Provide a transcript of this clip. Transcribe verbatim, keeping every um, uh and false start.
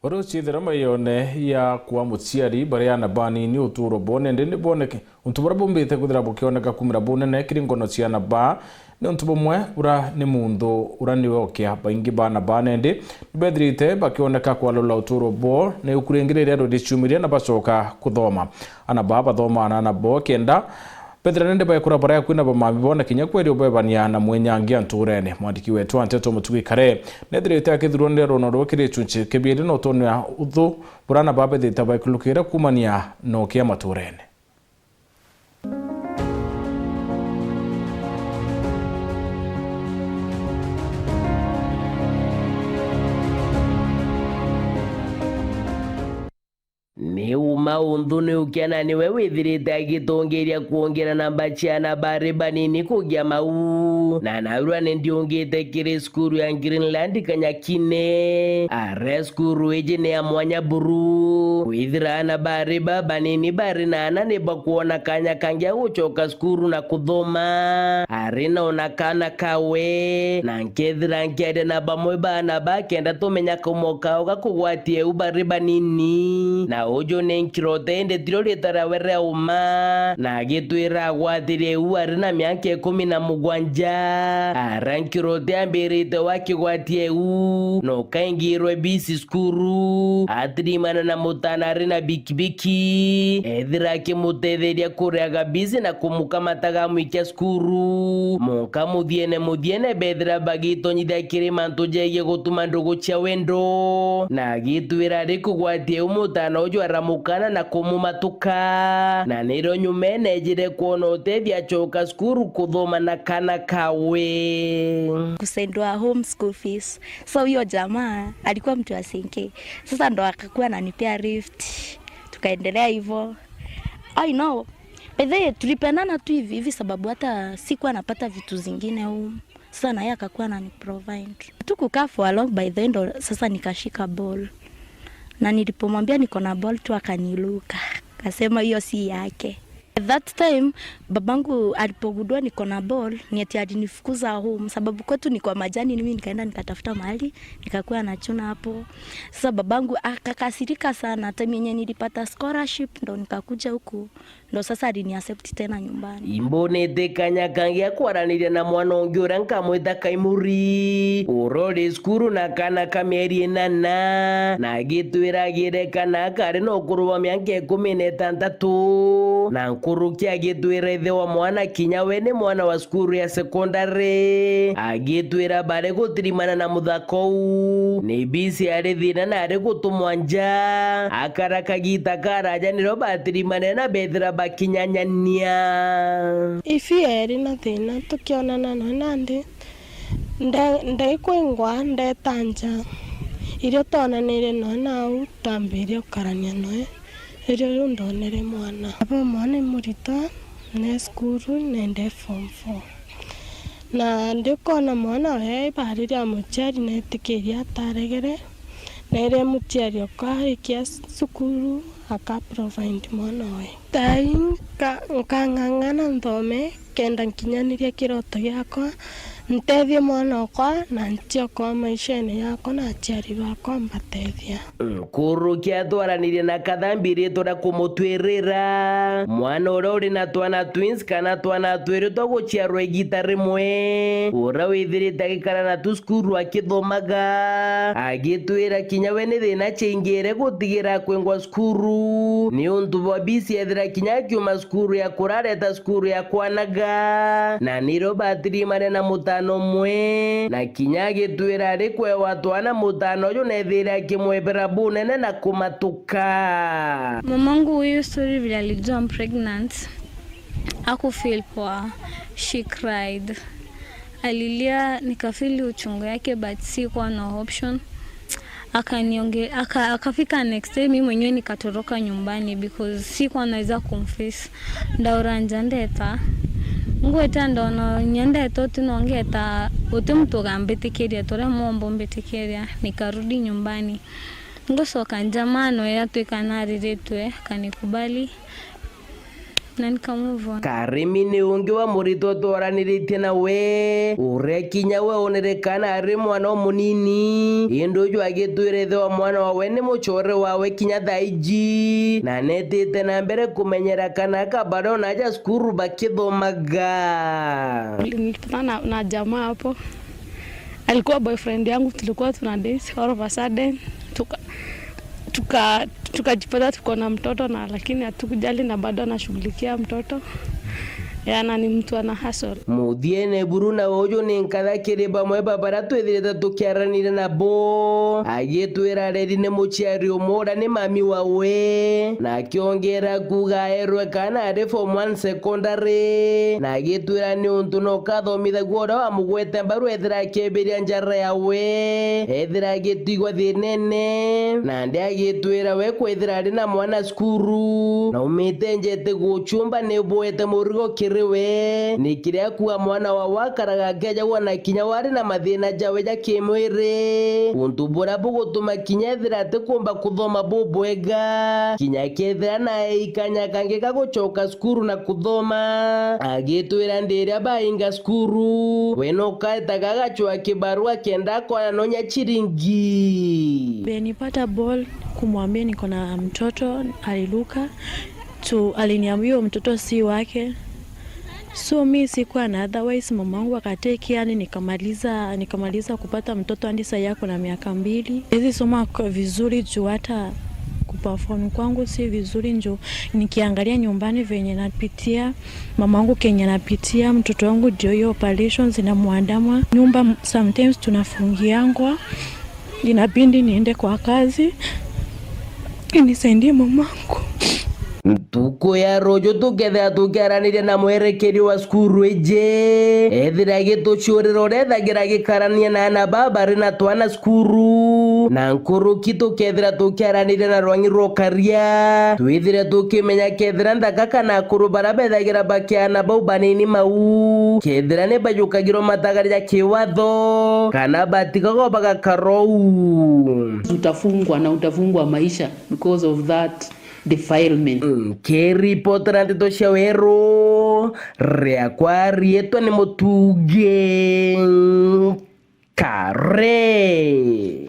Uri uciithira mayone ya kwa muciari baria ana banini utuuro bone ndi ni boneke. Untu buria bumbite kwithira bukioneka kumira bunene kiri ngono cia ana ba ni untu bumwe bura ni muntu ura ni okia. Baingi ba ana ba nendi ni bethirite bakioneka kwalula utuuro bwoo ni ukuringiriria ruriciumiria na bacoka kuthoma. Ana ba bathomaa na ana boo kenda bethira nendi baekura baria kwina bamami boo na kinya kweri ubebania na mwenyangia ntuurene. Mwandiki wetu wa nteto Mutugi Kare nethirite akithurwa ni runo ruu kiri gicunci kibiiri na utonia uthu bura ana ba bethirite baikulukire kumania na ukia matuurene. Ni uma untu ni ukia na niwe withirite agitungiria kwongera namba cia ana bari banini kugia mau. Na narua ni ndiungite kiri cukuru ya Greenland Kanyakine. Aria cukuru iji ni ya mwanya buru. Kwithira ana bari babanini bari na ana ni bakwona kanya kangi ga gucoka cukuru na kuthoma. Ari na ona kana kawe. Na nkethira nkiaria na bamwe ba ana ba kenda tumenya kaumo kao ga kugwatia iu bari banini. Na uju ni Nkirote indi tirio riitwa riawe ria uma. Na agitwira agwatirie iu ari na miaka ikumi na mugwanja. Ara Nkirote ambirite wakigwatia iu, na ukaingirwe bisi cukuru. Atirimana na mutana ari na bikibiki. Ethira akimutetheria kuriaga bisi na kumukamataga amwikia cukuru. Muka muthiene muthiene bethira bagitonyithia kiri mantu jegie gutuma ndugu cia wendo. Na agitwira ari kugwatia u mutana uju aramukana na kumumatuka. Na nirio nyumene ejire kwona utethia acoka cukuru kuthoma na kana kawe. Kusendwa home school fees. So huyo jamaa alikuwa mtu wa Senke. Sasa ndo akakuwa ananipea lift. Tukaendelea hivyo. I know. By the way, tulipendana tu hivi hivi sababu hata sikuwa napata vitu zingine home. Sasa na yeye akakuwa anani provide. Tukukaa for a long, by the end, sasa nikashika ball. Na nilipomwambia niko na ball tu akaniluka. Akasema hiyo si yake. That time, babangu alipogundua niko na ball, ni ati alinifukuza home sababu kwetu ni kwa majani, mimi nikaenda nikatafuta mahali nikakuwa nachuna hapo. Sasa babangu akakasirika sana, time yenye nilipata scholarship ndo nikakuja huku, ndo sasa alini accept tena nyumbani. Imbonete kanya kangi ga kwaraniria na mwana ungi uria nkamwita Kaimuri, uria uri cukuru na kana ka mieri inana, na agitwira agire kana kari na ukuru bwa miaka ikumi na itantatu, na nkuruki agitwira ithe wa mwana kinya we ni mwana wa cukuru ya sekondari. Agitwira bari gutirimana na muthako uu, ni bisi ari thina na ari gutumwa nja. Akara kagita karaja nirio batirimane na bethira bakinyanyania. Ifi eri na thina tukionana noe nandi, nde-, ndaikwingwa ndeta nja. Irio twonanirie noe nau twambirie gukarania noe. Irio riu ndonere mwana. Aba mwana i muritwa, ne cukuru, nende form four. Na ndikwona mwana oyo ibari ria muciari netikiria ataregere, na iria muciari okwa aikia cukuru, aka provide mwana oyo. Thaai nka-, nkang'ang'ana nthome, kenda nkinyaniria kiroto giakwa, ntethie mwana okwa na ntiokwa maishene yakwa na aciari bakwa mbatethia. Nkuruki atwaranirie na kathambi riitwa ria kumutwirira. Mwana uria uri na twana twins kana twana twiri twa guciarwa igita rimwe, uria withirite agikara na tu cukuru akithomaga, agitwira kinya we ni thina ciaingire gutigira akwingwa cukuru, niuntu bwa bisi ethira kinya akiuma cukuru ya kurareta cukuru ya kwanaga, na nirio batirimane na mutano umwe, na kinya agitwira ari kwewa twana mutano uju nethire akimwebera bunene na kumatuka. Mamangu huyu story vile alijua I'm pregnant, hakufeel poa, she cried. Alilia, nikafeel uchungu yake, but sikuwa na option. Akanionge-, aka-, akafika next day, mimi mwenyewe nikatoroka nyumbani because sikuwa naweza kumface. Ndaura nja ndeta. Ngweta ndona nyandeta tu nongeta, uti mtu ugambitikiria, turia mwombo mbitikiria, nikarudi nyumbani. Ngucoka nja mano ya twika nariritwe, akanikubali. Na nika move on. Karimi ni ungi wa muritwa twaraniritie nawe, uria kinya we onere kana ari mwana umunini, indi uju agitwira ithe wa mwana wawe ni mucore wawe kinya thaa iji, na netite na mbere kumenyera kana aka bado na aja cukuru bakithomaga. Nilipatana na, na jamaa hapo, alikuwa boyfriend yangu, tulikuwa tuna date, all of a sudden tuka tuka tukajipata tuko na mtoto, na lakini hatukujali, na bado anashughulikia mtoto. Yana ni mtu ana hustle. Muthiene buru na uju ni nkatha kiri bamwe ba baria twithirite tukiaranire nabo, agitwira areri ni muciari umwe uria ni mami wawe, na akiongera kuuga aerwe kana ari form one secondary, na agitwira ni untu no kathomithagua uria wamugwete mbaru ethira akiebiria njara yawe, ethira agitigwa thinene, nandi agitwira we kwithira ari na mwana cukuru, na umite njete gucumba ni bwete murigo kiri we, ni kiria kuuga mwana wawe akaraga akejagwa na kinya wari na mathina jawe ja kimwiri, untu buria bugutuma kinya ethira atikumba kuthoma bubwega, kinya kethira nae ikanya kangi ga gucoka cukuru na kuthoma. Agitwira ndi iria bainga cukuru, we no kaetaga agacua kibarua kenda akona nonya ciringi. Benipata ball kumwambia niko na mtoto, aliruka tu, aliniambia huyo mtoto si wake. So mi sikuwa na otherwise, mamangu akatake care, yani nikamaliza nikamaliza kupata mtoto hadi sasa yako na miaka mbili. Hizi soma kwa vizuri juu hata kuperform kwangu si vizuri, juu nikiangalia nyumbani venye napitia, mamangu kenye napitia, mtoto wangu ndio hiyo operations inamwandama nyumba, sometimes tunafungiangwa, inabidi niende kwa kazi nisaidie mamangu. Ntuku ya ruju tukethira tukiaraniria na mwerekeri wa cukuru iji, ethira gituciurira uria ethagira agikarania na ana baba bari na twana cukuru, na nkuruki tukethira tukiaraniria na rwangi rwa ukaria, twithire tukimenya kethira nthaka kana akuru baria bethagira bakiana bau banini mau, kethira ni bajukagirwa matagaria kiwatho kana batigagwa bagakara uu. Utafungwa na utafungwa maisha because of that defilement. Nkiripotera ndeto cia weru, riakwa riitwa ni Mutugi Kare.